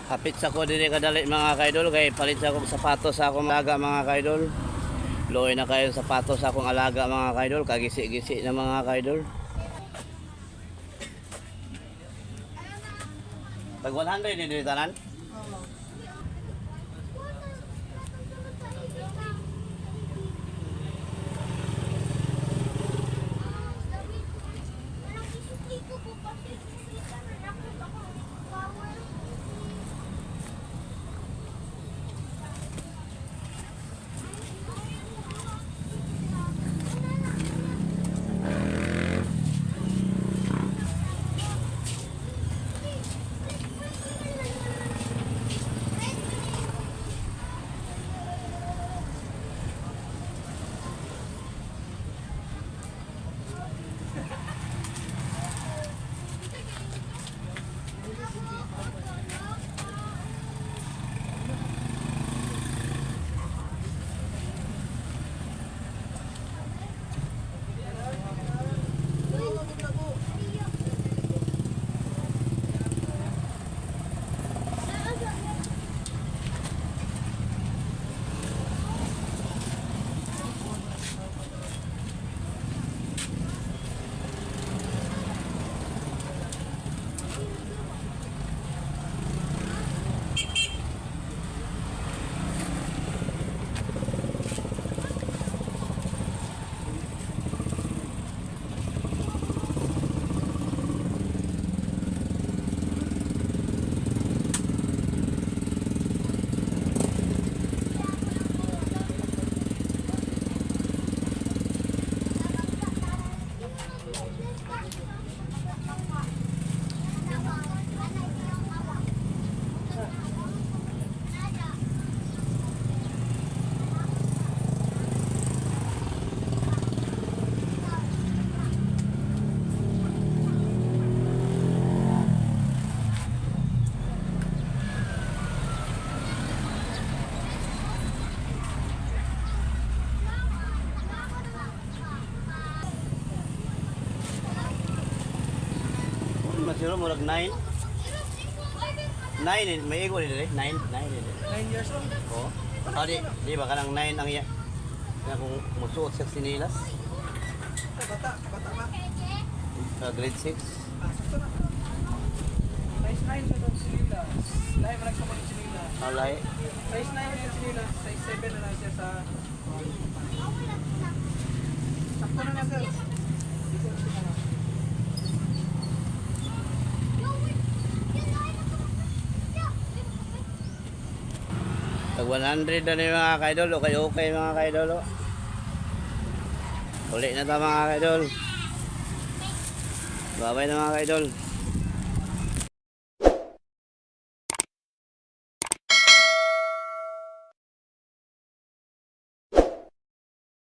Hapit sa ko diri kadali, mga kaidol, kay palit sa akong sapatos sa akong alaga, mga kaidol. Luoy na kayo sapatos sa akong alaga, mga kaidol, kagisi-gisi na, mga kaidol. Tag 100 ni diri tanan. Masiro murag 9. 9 eh, may igo diri 9 9 diri. 9 years old. Oo. Ah, di, di ba kanang 9 ang iya? Kaya kung musuot sa sinilas Ay, bata, bata ba? sa grade 6. Ah, sakto na. Size 9 sa itong sinilas. Lahi man sa mga sinilas. Alay. Size 9 na yung sinilas, size 7 na lang siya sa. Sakto na na, sir. Dito na siya na. Tag 100 na ni, mga kaidol, okay okay, mga kaidol, oh. Uli na ta, mga kaidol. Bye-bye na, mga kaidol.